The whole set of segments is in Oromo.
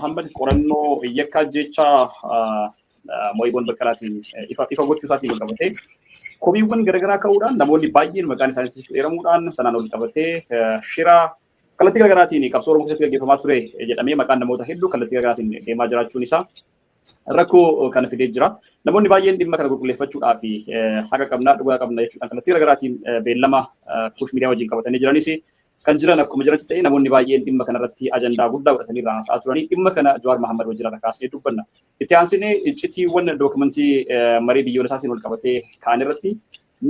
Muhammad qorannoo yakka jecha Mo'iboon Baqqalaatiin ifa gochuu isaatiin wal qabatee komiiwwan garaagaraa ka'uudhaan, namoonni baay'een maqaan isaanii eeramuudhaan, sanaan wal qabatee shira kallattii garaagaraatiin qabsoo Oromoo keessatti gaggeeffamaa ture jedhamee maqaan namoota hedduu kallattii garaagaraatiin deemaa jiraachuun isaa rakkoo kana fidee jira. Namoonni baay'een dhimma kana qulqulleeffachuudhaaf haqa qabnaa, dhugaa qabna jechuudhaan kallattii garaagaraatiin beellama Kuush Miidiyaa wajjin qabatanii jiranis kan jiran akkuma jiranitti ta'e, namoonni baay'een dhimma kanarratti ajandaa guddaa godhatanii irraa haasa'aa turanii, dhimma kana Jawaar Mahammad wajjin irra kaasnee dubbanna. Itti aansinee iccitiiwwan dookumentii marii biyyoolessaatiin wal qabatee ka'an irratti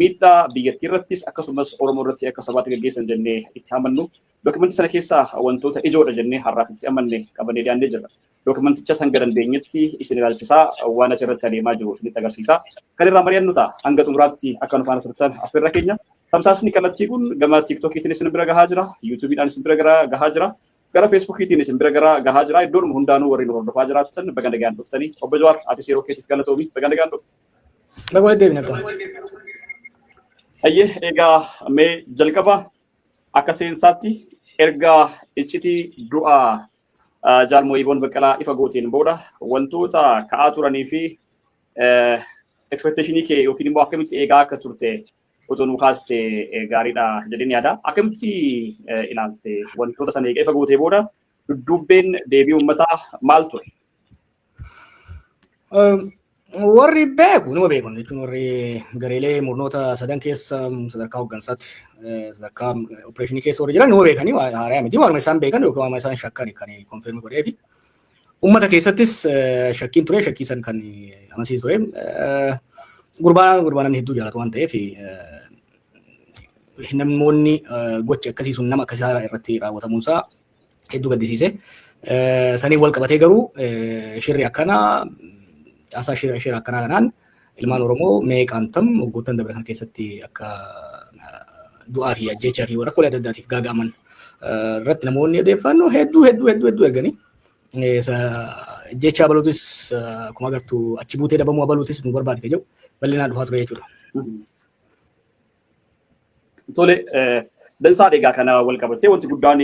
miidhaa biyyattii irrattis akkasumas Oromoo irratti akka sabaatti gaggeessan jennee itti amannu, dookumentii sana keessaa wantoota ijoodha jennee har'aaf itti amanne qabannee dhiyaannee jirra. Dookumenticha hanga dandeenyetti isin ilaalchisaa, waan achirratti adeemaa jiru isinitti agarsiisa. Kan irraa mari'annu ta'a. Hanga xumuraatti akka nu faana turtan affeerra keenya. Tamsaasni kallattii kun gama TikTokiitiin isin bira gahaa jira, YouTubeiidhaan isin bira gahaa jira, gara Facebookiitiin isin bira gahaa jira. Iddoodhuma hundaanuu warri nu hordofaa jiraatan baga nagaan dhuftanii. Obbo Jawaar, atis yeroo keetiif galatoomi, baga nagaan dhufte. Baga walitti deebina akka. Hayyee, egaa mee jalqaba akka seensaatti, erga iccitii du'a Jaal Mo'iiboon Baqqalaa ifa gooteen booda wantoota ka'aa turanii fi expectationii kee yookiin immoo akkamitti eegaa akka turte otoo nu kaaste gaariidha jedheen yaada. Akkamitti ilaalte wantoota sana eega ifa gootee booda, dudduubbeen deebii uummataa maal ture? Warri beeku numa beeku jechuun, warri gareelee murnoota sadan keessa sadarkaa hooggansaatti, sadarkaa operationii keessa warri jiran numa beekanii, haaraa miti. Waanuma isaan beekan yookaan waanuma isaan shakkan kan confirm godhee fi uummata keessattis shakkiin ture, shakkii san kan amansiisu ture. Gurbaan namni hedduu jaalatu waan ta'eef, namoonni gochi akkasii sun nama akkasii irratti raawwatamuunsaa hedduu gaddisiise. Saniin wal qabatee garuu shirri akkanaa, caasaa shira akkanaa kanaan ilmaan Oromoo meeqaan tam waggoottan dabre kana keessatti akka du'aa fi ajjeechaa fi rakkoolee adda addaatiif gaaga'aman irratti namoonni odeeffannoo hedduu hedduu hedduu hedduu erganii, jecha abaluutis, akkuma agartu achi buutee dhabamuu abaluutis nu barbaade jedhu bal'inaan dhufaa ture jechuudha. Tole, dansaa. Egaa kana wal qabatee wanti guddaan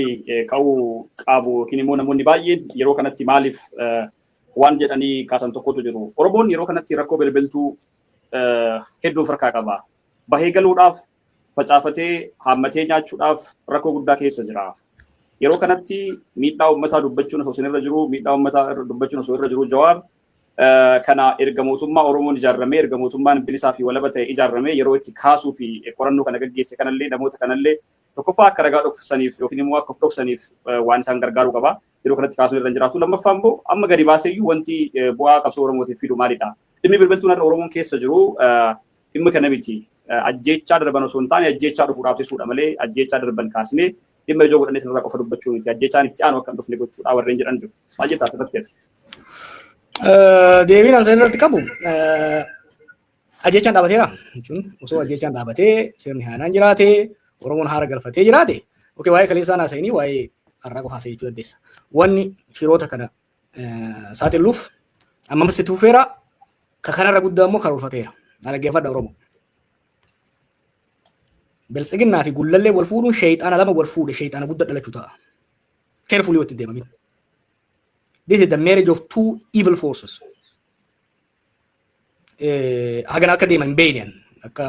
ka'uu qabu yookiin immoo namoonni baay'een yeroo kanatti maaliif waan jedhanii kaasan tokkotu jiru. Oromoon yeroo kanatti rakkoo bilbiltuu hedduu of harkaa qaba. Bahee galuudhaaf, facaafatee haammatee nyaachuudhaaf rakkoo guddaa keessa jira. Yeroo kanatti miidhaa uummataa dubbachuun osoo isin irra jiru, miidhaa uummataa dubbachuun osoo irra jiru, Jawaar kana erga mootummaa Oromoon ijaarramee, erga mootummaan bilisaa fi walaba ta'e ijaarramee yeroo itti kaasuu fi qorannoo kana gaggeesse kanallee, namoota kanallee tokkoffaa akka ragaa dhoksaniif yookiin immoo akka of dhoksaniif waan isaan gargaaruu qaba. Yeroo kanatti kaasuun irra hin jiraatu. Lammaffaa immoo amma gadi baaseeyyuu wanti bu'aa qabsoo Oromootiif fidu maalidha? Dhimmi bilbiltuun har'a Oromoon keessa jiru dhimma kana miti. Ajjeechaa darban osoo hin taane ajjeechaa dhufuudhaaf ittisuudha malee, ajjeechaa darban kaasnee dhimma ijoo godhannee sanarraa qofa dubbachuu miti. Ajjeechaan itti aanu akka hin dhufne gochuudha warreen jedhan jiru. Maal jettaa asirratti ati? Deebiin an irratti qabu, ajjeechaan dhaabateera jechuun, osoo ajjeechaan dhaabatee, sirni haaraan jiraate, Oromoon haara galfatee jiraate, okay, waa'ee kaleessaan haasa'inii waa'ee har'aa qofa haasa'uu jechuu dandeessa. Wanni firoota kana saaxiluuf ammas itti fufeera, ka kanarra guddaa immoo karoorfateera. Na dhaggeeffadha, Oromoo. Biltsiginnaa fi Gullallee wal fuudhuun sheexaana lama wal fuudhe, sheexaana guddaa dhalachuu ta'a. Carefully walitti deemamin. This is the marriage of two evil forces. Hagana akka deeman hin beekne, akka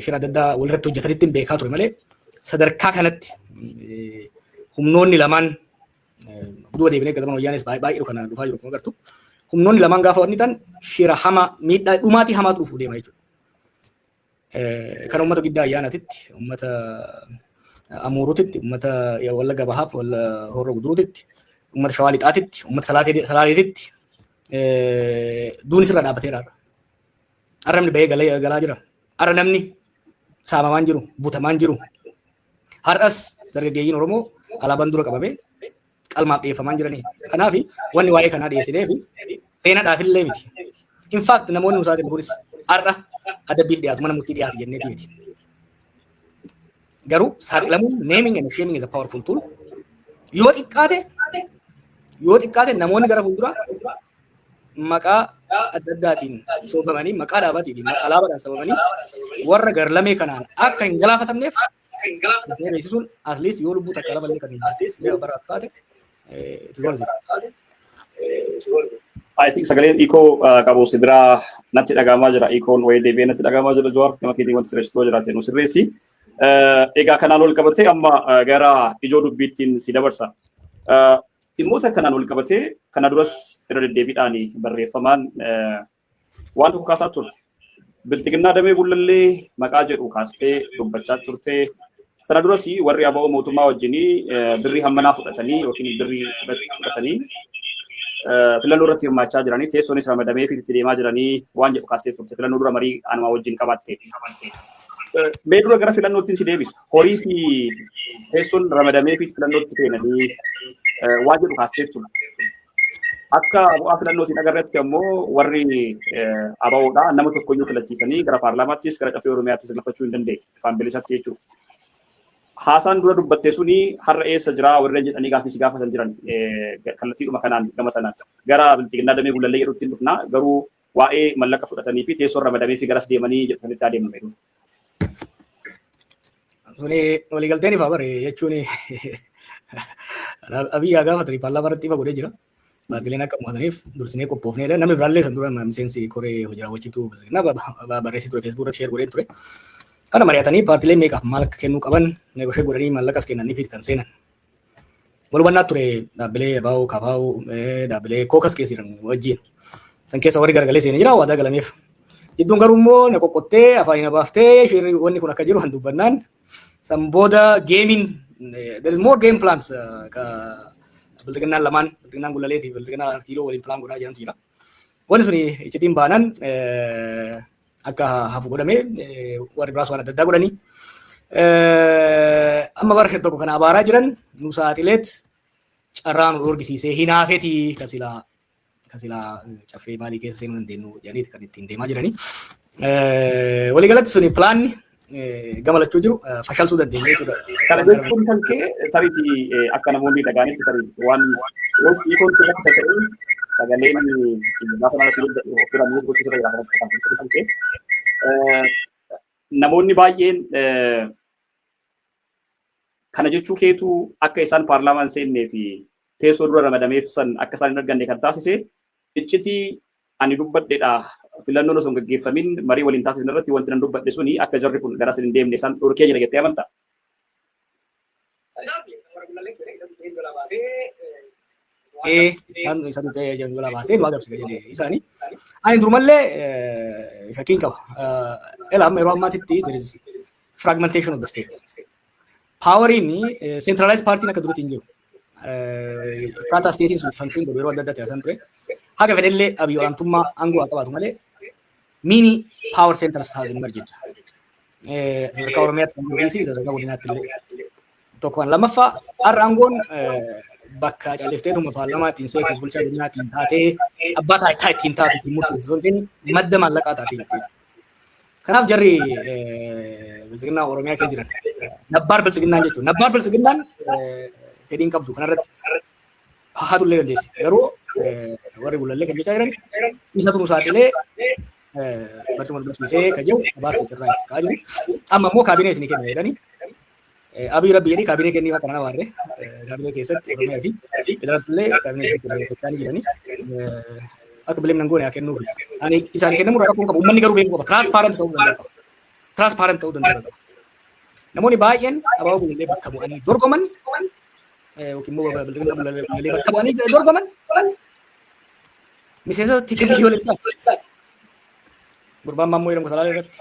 shira adda addaa walirratti hojjetanitti hin beekaa ture malee, sadarkaa kanatti humnoonni lamaan duuba deebinee gataman wayyaanis baay'ee kana dhufaa jiru akkuma agartu. Humnoonni lamaan gaafa wanni ta'an shira hamaa, miidhaa dhumaatii hamaatu dhufuu deema jechuudha. Kan uummata Giddaa Ayyaanaatitti, uummata Amuuruutitti, uummata Wallagga Bahaaf, Horroo Guduruutitti, uummata Shawaa Lixaatitti, uummata Salaaleetitti duuni sirra dhaabbateera har'a. Har'a namni bahee galaa jira. Har'a namni saamamaan jiru, butamaan jiru. Har'as dargaggeeyyiin Oromoo alaabaan dura qabamee qalmaaf dhiyeeffamaa jiranii. Kanaaf wanni waa'ee kanaa dhiyeessinee fi seenaadhaaf illee miti. In fact, namoonni nu saaxilu kunis har'a adabbiif dhiyaatu, mana murtii dhiyaatu jenneeti miti. Garuu saaxilamuun, naming and shaming is a powerful tool. Yoo xiqqaate namoonni gara fuulduraa maqaa adda addaatiin soofamanii, maqaa dhaabaatiin fi alaabaadhaan sababanii warra garlamee kanaan akka hin galaafatamneef beeksisuun, at least yoo lubbuu takka lamallee kan bara taate It's worth it. I think sagaleen echo qabu si biraa natti dhagahamaa jira. Echoon wayii deebi'ee natti dhagahamaa jira. Jawaar, gama keetiin wanti sirreessituu jiraate nu sirreessi. Egaa kanaan wal qabatee amma gara ijoo dubbiittiin si dabarsa. Dhimmoota kanaan wal qabatee kana duras irra deddeebiidhaan barreeffamaan waan tokko kaasaa turte. Bilxiginnaa damee Gullallee maqaa jedhu kaastee dubbachaa turte. Sana duras warri ABO mootummaa wajjinii birrii hammanaa fudhatanii yookiin birrii fudhatanii filannoo irratti hirmaachaa jiranii, teessoonis ramadamee fi itti deemaa jiranii waan jedhu kaastee turte, filannoo dura marii anumaa wajjin qabaatte. Mee dura gara filannootti si deebisa. Horii fi teessoon ramadamee fi filannootti seenanii waan jedhu kaastee turte. Akka bu'aa filannootiin agarretti ammoo warri ABOdha nama tokkoyyuu filachiisanii gara paarlaamaattis gara Caffee Oromiyaattis lafachuu hin dandeenye ifaan bilisatti jechuudha. Haasaan dura dubbatte suni har'a eessa jira warreen jedhanii gaaffii si gaafatan jiran, kallattiidhuma kanaan gama sanaan gara Bilxiginnaa damee Gullallee jedhutti hin dhufna, garuu waa'ee mallaqa fudhatanii fi teessoon ramadamee fi garas deemanii jedhanitti adeemame. Suni waliigalteen ifaa bare jechuun Abiyyaa gaafatanii paarlaamaa irratti ifa godhee jira. Paartileen akka mo'ataniif dursinee qophoofneedha. Namni biraallee san dura miseensi koree hojii raawwachiiftuu Bilxiginnaa barreessee ture, Facebook irratti share godhee ture. Kana mari'atanii paartileen meeqaaf maal akka kennuu qaban negotiate godhanii maallaqas kennaniif kan seenan. Wal hubannaa ture dhaabbilee ABO, KFO, dhaabbilee kookas keessa jiran wajjin. San keessa warri garagalee seenee jira, waadaa galameef. Jidduun garuu immoo na qoqqottee afaaniin na baaftee shirri wanni kun akka jiru kan dubbannaan san booda gameiin, there is more game plans ka Bilxiginnaan lamaan, Bilxiginnaan Gullaleetii fi Bilxiginnaan Kiiloo waliin plan godhaa jirantu jira. Wanni suni iccitiin baanaan akka hafu godhamee warri biraas waan adda addaa godhanii. Amma bara tokko kana abaaraa jiran nu saaxileet carraa nu argisiisee hinaafetii ka silaa Caffee maalii keessa seenuu dandeenyu jedhaniiti kan ittiin deemaa jiranii. Waliigalatti suni planni gama lachuu jiru fashalsuu dandeenya jechuudha. Kana jechuun kan kee tariitii akka namoonni dhagaanitti tarii waan yoo hiikoon sirratti ta'e sagaleen gaafa nama si of bira mute gochuu irra jira kan kee. Namoonni baay'een kana jechuu keetu akka isaan paarlaamaan seennee fi teessoo dura ramadameef san akka isaan hin arganne kan taasise iccitii ani dubbadhedha. Filannoon osoo hin gaggeeffamin marii waliin taasifne irratti wanti nan dubbadhe suni akka jarri kun gara sin hin deemne isaan dhorkee jira jettee amantaa? Ee, waan isatu ta'ee jalaa baasee nu adabsine jedhee isaanii. Ani durumallee shakkiin qaba. Ela amma yeroo ammaatitti there is fragmentation of the state. Poweriin centralized partiin akka duratti hin jiru. Akkaataa stateiin sun function godhu yeroo adda addaa taasisan ture. Haga fedhellee Abiy olaantummaa aangoo haa qabaatu malee mini power centers has emerged. Sadarkaa Oromiyaatti kan jiru, sadarkaa godinaatti illee. Tokko kan lammaffaa, har'a aangoon bakka callifteetuma paarlaamaa ittiin seetu, bulchaa godinaa ittiin taatee, abbaa taayitaa ittiin taatu, ittiin murteessu osoo hin ta'in madda maallaqaa taatee jirti. Kanaaf jarri Bilxiginnaa Oromiyaa keessa jiran nabbaar Bilxiginnaan jechuudha. Nabbaar Bilxiginnaan fedhiin qabdu kanarratti haatullee dandeessi. Garuu warri Gullallee kan jechaa jiran isatu nu saaxilee barcuma dubbachiisee kan jiru abaarsa irraa ka'aa jiru. Amma immoo kaabinee isinii kenna jedhanii, Abiy Rabbi jedhii kaabinee kennii akka kana waarree kaabinee keessatti Oromiyaa fi federaalatti illee kaabinee isinii kenna jechaa jiranii akka bileem nan goone haa kennuufi. Ani isaan kennamuu irraa rakkoon qabu, uummanni garuu beekuu qaba. Transparent ta'uu danda'u qaba. Transparent ta'uu danda'u qaba. Namoonni baay'een ABO Gullallee bakka bu'anii dorgoman yookiin immoo Bilxiginnaa Gullallee bakka bu'anii dorgoman miseensa tika biyyoolessaa. Gurbaan Maammoo jedhamu Salaalee irratti,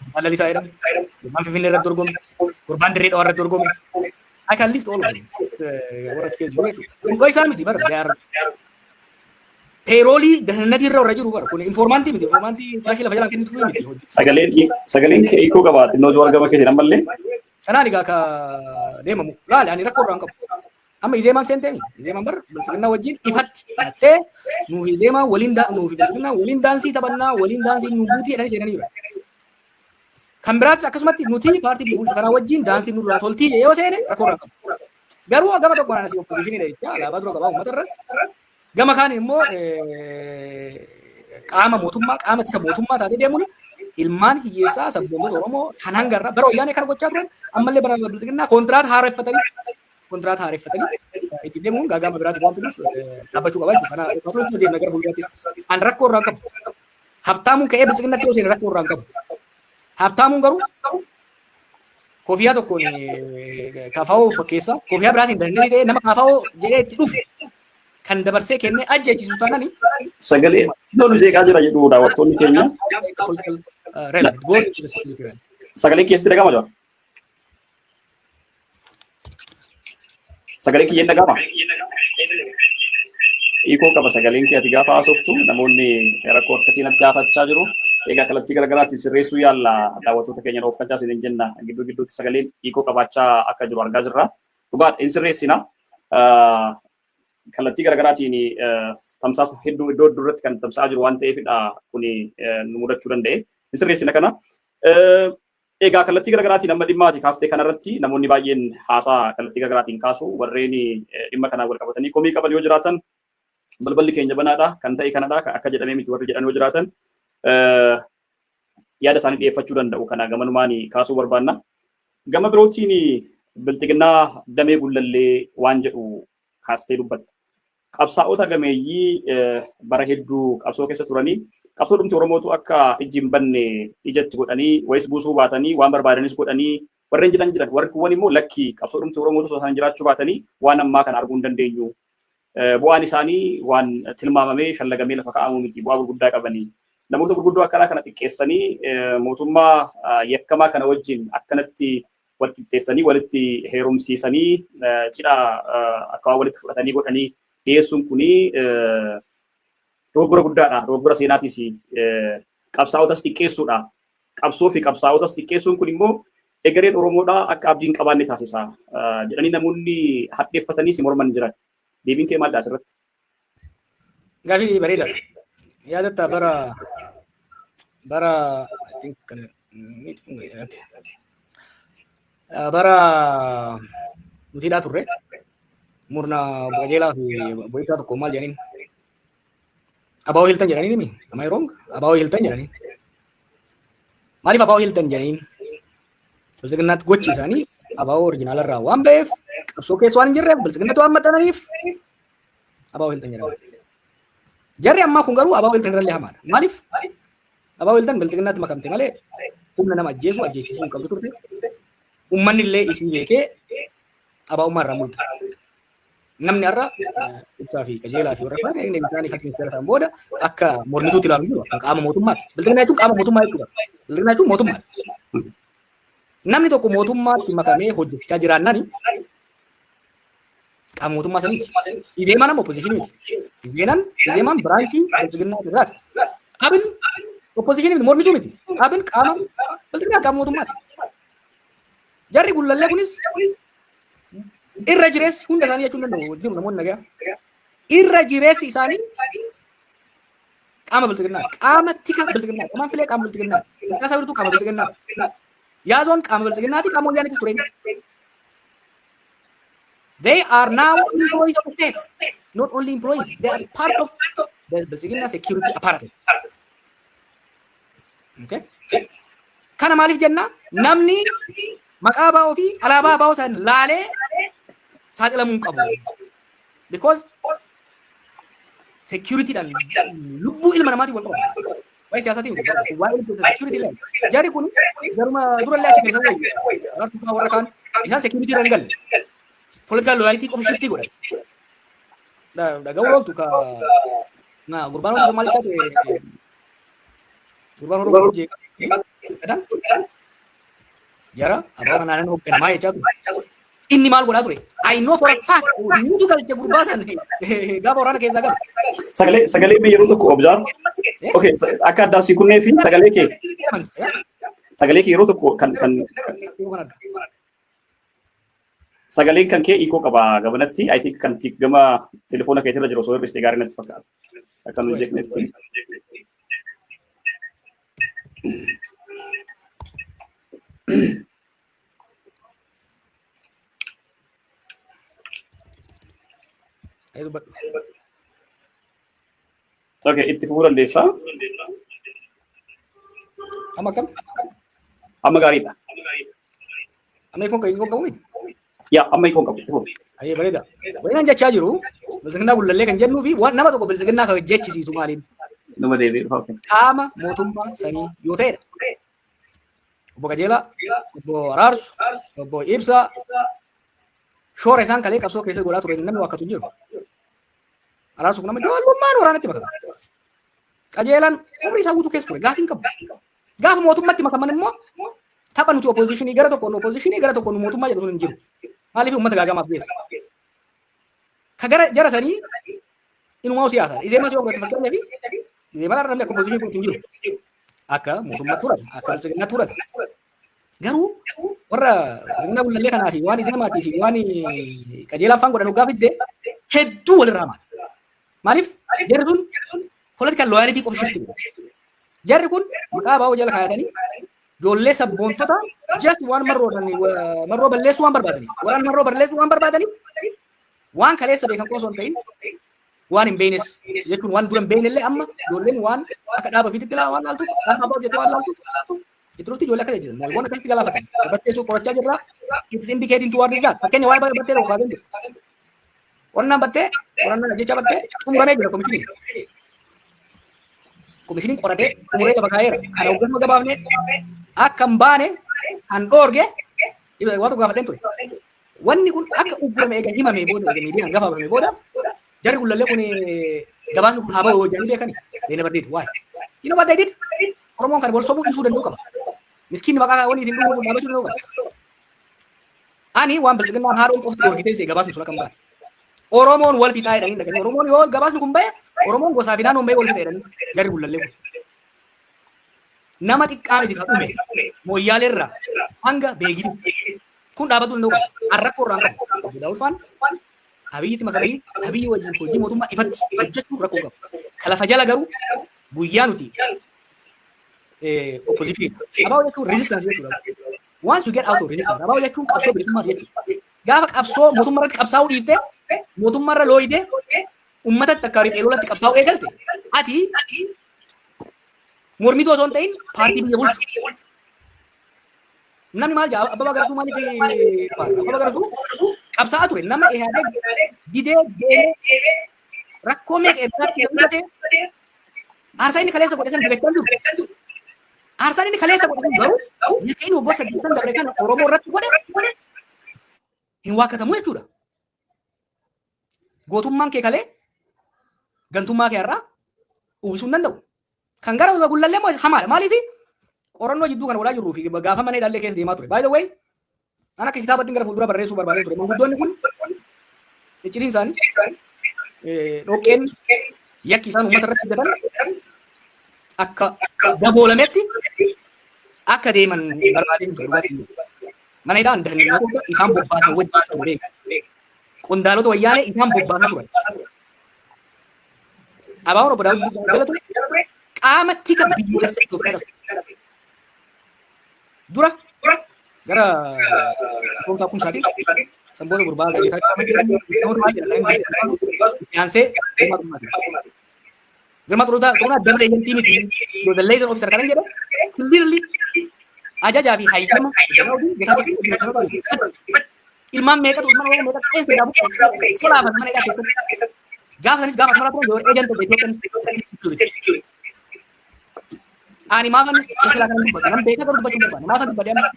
gurbaan Lalisaa jedhamu, gurbaan Finfinnee irratti dorgome, gurbaan Dirree Dhawaa irratti dorgome. I can list all of them. Warra achi keessa jiru jechuudha. Kun isaa miti bara. They are payrollii dahannatii irra warra jiru bara. Kun informantii miti. Informantii baashii lafa jalaan kennitu miti. Sagaleen kee echo qaba xinnoo, Jawaar, gama keetiin ammallee. Kanaan egaa ka deemamu. Laali, ani rakkoo irraa hin qabu. Amma Izeemaan seenteemi. Izeemaan bar Bilxiginnaa wajjin ifatti hidhattee nuuf Izeemaan waliin nuuf Bilxiginnaa waliin daansii taphannaa, waliin daansii nu buutii jedhanii seenanii jiru. Kan biraatis akkasumatti nuti paartii bulchu kanaa wajjin daansii nurraa toltii yoo seene rakkoo irraa hin qabu. Garuu gama tokkoon asii oppositioniidha jecha alaabaa dura qabaa uummata irra. Gama kaan immoo qaama mootummaa, qaama tika mootummaa taatee deemuun ilmaan hiyyeessaa sabboonota Oromoo kan hangarra bara Wayyaanee kana gochaa turan ammallee bara Bilxiginnaa kontiraata haareffatanii Itti deemuun gaagama biraati waan fiduuf dhaabbachuu qaba jechuudha. Kana qabsoo deemna gara fuulduraattis. An rakkoo irraa qabu. Habtaamuun ka'ee Biltsiginnatti yoo seene rakkoo irraa hin qabu. Habtaamuun garuu kofiyaa tokkoon KFO fakkeessa, kofiyaa biraatiin dandeenye ta'ee nama KFO jedhee itti dhufe kan dabarsee kennee ajjeechisu taanani. Sagalee lolu jeeqaa jira jedhu daawwattoonni keenya. Political realm. It goes into the security realm. Sagalee keessatti dhagama jira. Sagalee kiyyeen dhagama. Hiikoo qaba sagaleen kee ati gaafa haasoftu, namoonni rakkoo akkasii natti haasachaa jiru. Egaa kallattii garaagaraatiin sirreessuu yaalla, daawwattoota keenya of kalchaa isin jenna. Gidduu gidduutti sagaleen hiikoo qabaachaa akka jiru argaa jirra. Dhugaadha, hin sirreessina. Kallattii garaagaraatiin tamsaasa hedduu iddoo iddoo irratti kan tamsa'aa jiru waan ta'eefidha kuni nu mudachuu danda'e. Hin sirreessina kana. Egaa kallattii garaagaraatiin amma dhimma ati kaaftee kanarratti namoonni baay'een haasaa kallattii garaagaraatiin kaasu. Warreen dhimma kanaan wal qabatanii komii qaban yoo jiraatan, balballi keenya banaadha, kan ta'e kanadha, akka jedhamee miti warri jedhan yoo jiraatan, yaada isaanii dhiyeeffachuu danda'u. Kana gamanumaan kaasuu barbaanna. Gama birootiin Bilxiginnaa damee Gullallee waan jedhu kaastee dubbatta. Qabsaa'ota gameeyyii bara hedduu qabsoo keessa turanii, qabsoo dhumti Oromootu akka ijji hin banne ijatti godhanii wayis buusuu baatanii waan barbaadanis godhanii warreen jedhan jiran, warri kuuwwan immoo lakkii, qabsoo dhumti Oromootu osoo isaan jiraachuu baatanii waan ammaa kana arguu hin dandeenyu. Bu'aan isaanii waan tilmaamamee shallagamee lafa kaa'amuu miti, bu'aa gurguddaa qabanii. Namoota gurguddoo akkanaa kana xiqqeessanii mootummaa yakkamaa kana wajjin akkanatti wal qixxeessanii, walitti heerumsiisanii, cidha akka waan walitti fudhatanii godhanii dhiyeessuun kuni dogoggora guddaadha. Dogoggora seenaatis, qabsaa'otas xiqqeessuudha. Qabsoo fi qabsaa'otas xiqqeessuun kun immoo egereen Oromoodhaa akka abdiin qabaanne taasisa jedhanii namoonni hadheeffatanii si morman jiran. Deebiin kee maalidha asirratti? Gaafii bareedaadha. Yaadatta bara I think bara nutiidhaa turre, murna Qajeelaa fi Boyisaa tokko maal jedhaniin? ABO Hilton jedhaniin himi. Am I wrong? ABO Hilton jedhaniin. Maaliif ABO Hilton jedhaniin? Biltsiginnaatti gochi isaanii ABO original irraa waan ba'eef, qabsoo keessa waan hin jirreef, Biltsiginnaatti waan maxxananiif ABO Hilton jedhama. Jarri ammaa kun garuu ABO Hilton irrallee hamaadha. Maaliif? ABO Hilton Biltsiginnaatti makamte malee humna nama ajjeesu ajjeechisuu hin qabdu turte. Uummanni illee isii beekee ABO'ummaa irraa mul'ata. Namni har'a Ibsaa fi Qajeelaa fi warra kaan eegni isaanii fakkiin seera ta'an booda akka mormituutti ilaalu jiru, akka qaama mootummaati. Bilxiginnaa jechuun qaama mootummaa jechuudha. Bilxiginnaa jechuun mootummaadha. Namni tokko mootummaatti makamee hojjechaa jiraannani qaama mootummaa saniiti. Izeemaan amma opposition miti. Izeemaan branch Bilxiginnaa irraati. Abin opposition miti, mormituu miti. Abin qaama Bilxiginnaa, qaama mootummaati. Jarri Gullallee kunis irra jireessi, hunda isaanii jechuun danda'u, jiru namoonni nagaa. Irra jireessi isaanii qaama Bilxiginnaati. Qaama tika Bilxiginnaati. Qaama filee qaama Bilxiginnaati. Maqaa isaa wirtuu qaama Bilxiginnaati. Yaazoon qaama Bilxiginnaati, qaama wayyaaniitis ture. They are now employees of the state. Not only employees, they are part of the Bilxiginna security apparatus. Okay? Kana maaliif jenna? Namni maqaa ABO fi alaabaa ABO san laalee saaxilamuu hin qabu. Because securityidhaan lubbuu ilma namaatiin wal qabata. Waa'ee siyaasaatiin miti. Waa'ee security illee. Jarri kun garuma durallee achi keessa wayyu. Warra warra kaan isaan security irra hin galle. Political loyalty qofa shift godhan. Dhaga'uu ooltu ka gurbaan hojii maal ta'e, gurbaan Oromoo jeeqa. Jara abbaa kanaan hoogganamaa jechaa ture. Inni maal godhaa ture? I know for a fact, nutu galche gurbaa san gaafa waraana keessaa gale. Sagalee mee yeroo tokko obzaa. Okay, akka addaa si kunnee fi sagalee kee yeroo tokko kan sagaleen kan kee hiikoo qaba gabanatti. I think kan gama telefoona keetirra jiru osoo hir'iste gaarii natti fakkaata. Akka nu jeqnetti. Okay, itti fufuu dandeessaa. Amma akkam? Amma gaariidha. Amma hiikoon qabu miti? Yaa, amma hiikoon qabu, itti fufi. Ayyee, bareeda. Bareedaan jechaa jiru Biltsiginnaa Gullallee kan jennuu fi waan nama tokko Biltsiginnaa kan jechisiisu maaliin? Numa deebi'ee dhufa. Qaama mootummaa sanii yoo ta'edha. Obbo Qajeelaa, Obbo Araarsu, Obbo Ibsaa shoora isaan kalee qabsoo keessa godhaa ture namni wakkatu hin jiru. Araarsu kun nama ijoollummaan waraanatti makame. Qajeelaan umrii isaa guutuu keessa ture, gaafii hin qabu. Gaafa mootummatti makaman immoo tapha nuti oppositionii gara tokkoon oppositionii gara tokkoon mootummaa jedhu sun hin jiru. Maaliif uummata gaagamaaf geessa? Ka gara jara sanii inumaa siyaasaa. Izeemas yoo fudhatte, fakkeenyaaf Izeemaa namni akka oppositionii fudhatu hin jiru. Akka mootummaa turata, akka Biltsiginnaa turata. Garuu warra Biltsiginnaa Gullallee kanaa fi waan Izeemaatii fi waan Qajeelaa faan godhan hoggaa fidde hedduu walirraa hamaadha. Maaliif jarri sun political loyalty qofa shifti godhu. Jarri kun maqaa ABO jala kaayatanii ijoollee sabboontota just waan marroodhaan marroo balleessuu waan barbaadaniif, waraan marroo balleessuu waan barbaadaniif, waan kaleessa beekan qofa osoo hin ta'in waan hin beeknes jechuun, waan dura hin beekne illee amma ijoolleen waan akka dhaaba fiititti waan laaltu, dhaaba ABO jettee waan laaltu itti dhufti. Ijoollee akka jedhan moo'iboon akkasitti galaafatan batteessuu qorachaa jirra. It's indicating toward that. Fakkeenya waa'ee battee tokko kaasee jiru. Qorannaan battee, qorannaan ajjecha battee xumuramee jira. Komishiniin qoratee xumuree lafa kaa'eera. Kana hogganuma gabaafne akka hin baane kan dhoorge waa tokko gaafadheen ture. Wanni kun akka uggurame eega himame booda, eega miidiyaan gabaafame booda, jarri Gullallee kun gabaasni kun haa ba'u jedhanii beekani. They never did. Why? You know what they did? Oromoon kan wal sobuu dhiisuu danda'u qaba. Miskiinni maqaa waliin hin dhugu dhaabachuu danda'u qaba. Ani waan Biltsiginnaan haadhoon qofti dhoorgitee gabaasni sun akka hin baane. Oromoon wal fixaa jedhanii dhaqanii, Oromoon yoo gabaasni kun bahe Oromoon gosaa fi naannoon bahee wal fixa jedhanii jarri Gullallee kun. Nama xiqqaa miti kan dhume Mooyyaaleerraa hanga Beegitti. Kun dhaabachuu danda'u qaba. Arrakkoo irraan qabu. Obbo Daawud Faan Abiyyitti makamanii Abiyyi wajjin hojii mootummaa ifatti hojjechuun rakkoo qabu. Kalafa jala garuu guyyaa nuti opposition. ABO jechuun resistance jechuudha. Once you get out of resistance, ABO jechuun qabsoo bilisummaa jechuudha. Gaafa qabsoo mootummaa irratti qabsaa'uu dhiiftee mootummaa irra looyitee uummatatti akka riphee lolatti qabsaa'uu eegalte, ati mormituu osoo hin ta'in paartii biyya bulchu. Namni maal jedha? Abbabaa Garasuu maaliif? Abbabaa Garasuu qabsaa'aa ture, nama Ihaadeg didee deemee rakkoo meeqa irratti mudate. Aarsaa inni kaleessa godhe san dagachaa jiru. Aarsaan inni kaleessa godhe sun garuu yakka inni waggoota 8 dabre kana Oromoo irratti godhe hin waakkatamu jechuudha. Gootummaan kee kalee gantummaa kee irraa uwwisuu hin danda'u. Kan gara Gullallee immoo hamaadha. Maaliif? Qorannoo jidduu kana godhaa jirruu fi gaafa mana hidhallee keessa deemaa ture. By the way, an akka kitaabatti gara fuuldura barreessuu barbaadee ture. Manguddoonni kun iccitiin isaanii dhoqqeen yakki isaan uummata irratti hojjetan akka daboolametti akka deeman barbaadee ture. Dhugaatii mana hidhaan namoota isaan bobbaasan wajjin ture. Qondaalota Wayyaanee isaan bobbaasaa turan. ABO'n Obbo Daawud jala ture qaama tika biyyoolessa Itoophiyaa ture. Dura gara Akoomsaa Kumsaatiin sanboota gurbaa Gajeetaa namoota baay'eedha kan inni aansee Girmaa Xuruunaa. Girmaa Xuruunaa double agentii miti. The liaison officer kan jedhe clearly ajajaa fi hayyama ilmaan meeqatu, ilmaan Oromoo meeqatu keessa jiraatu solaafan mana hidhaa keessatti. Gaafa sanis gaafa Asmaraa turan, yoo agent of the Ethiopian security. Ani maafan konkolaataa kana dubbadhu? Nan beekaa, garuu dubbachuu hin barbaanne. Maafan dubbadhe amma?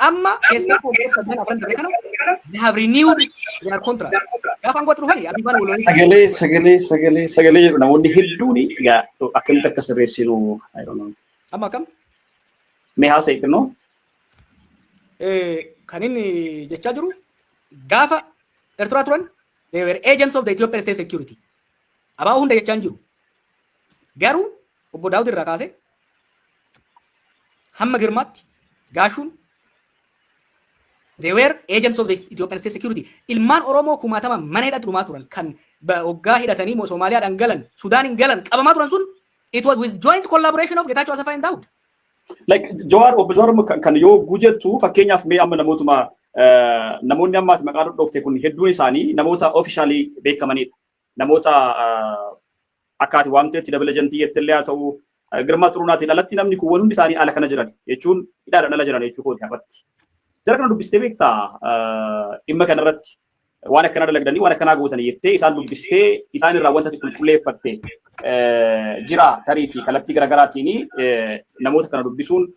Amma keessaa koo keessa sadan afran darbe kana they have renewed their contract. Gaafa aangootti dhufani Abiy faana wal waliin. Sagalee, sagalee, sagalee, sagalee jedhu namoonni hedduun. Egaa akkamitti akka sirreessinu I don't know. Amma akkam? Mee haasa'e xinnoo. Kan inni jechaa jiru gaafa Eertiraa turan they were agents of the Ethiopian state security. ABO hunda jechaa hin jiru. Garuu Obbo Daawud irraa kaasee hamma Girmaatti, Gaashuun, they were agents of the Ethiopian state security. Ilmaan Oromoo kumaatama mana hidhatti dhumaa turan, kan waggaa hidhatanii Somaaliyaadhaan galan, Sudaaniin galan, qabamaa turan sun, it was with joint collaboration of Getachew Asafa and Daawud. Like Jawaar, Obbo Jawaar kan yoo gujettu, fakkeenyaaf mee amma namootuma namoonni ammaati maqaa dhodhoofte kun hedduun isaanii namoota officially beekamanidha. Namoota akka ati waamteetti double agentii jettillee haa ta'u, Girmaa Xurunaatiin alatti namni kun hundi isaanii ala kana jiran jechuun hidhaadhaan ala jiran jechuu kooti har'atti. Jara kana dubbistee beektaa dhimma kanarratti waan akkanaa dalagdanii waan akkanaa gootanii jettee isaan dubbistee isaan irraa wanta qulqulleeffatte jira? Tariitii kallattii garaagaraatiin namoota kana dubbisuun,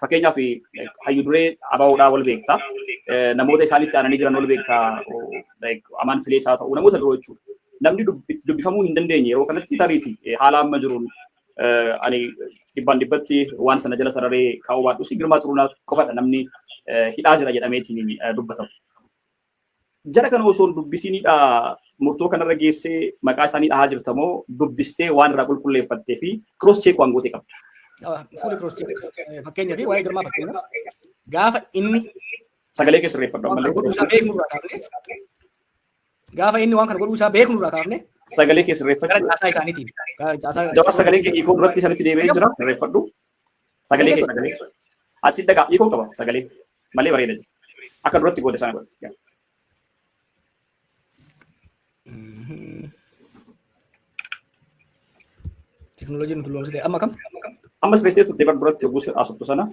fakkeenyaaf hayyu duree ABOdhaa wal beekta, namoota isaanitti aananii jiran wal beekta, Amaan Fileesaa ta'uu, namoota biroo jechuudha. Namni dubbifamuu hin dandeenye yeroo kanatti tariitii haala amma jiruun ani dhibbaan dhibbatti waan sana jala sararee kaa'uu baadhus Girmaa Xurunaa qofadha namni hidhaa jira jedhameetiin dubbatamu. Jara kana osoo hin dubbisiinidha murtoo kanarra geessee maqaa isaanii dhahaa jirta moo dubbistee waan irraa qulqulleeffattee fi cross check waan gootee qabda? Fuula cross check, fakkeenyaaf waa'ee Girmaa, fakkeenyaaf gaafa inni Sagalee keessa sirreeffadhu ammallee. Godhuu isaa beeknu irraa kaafne, gaafa inni waan kana godhuu isaa beeknu irraa kaafne Sagalee keessa gara sirreeffachuu. Caasaa isaaniitiin caasaa Jawar, sagalee kee hiikoo duratti sanitti deebi'ee jira, sirreeffadhu. Sagalee kee, sagalee. Asii dhagaa hiikoo qaba sagalee malee bareeda jira. Akka duratti goote sana godhe. Teknooloojiin tulloomsite amma kam? Amma sirreessitee turte bar duratti yogguu haasoftu sana.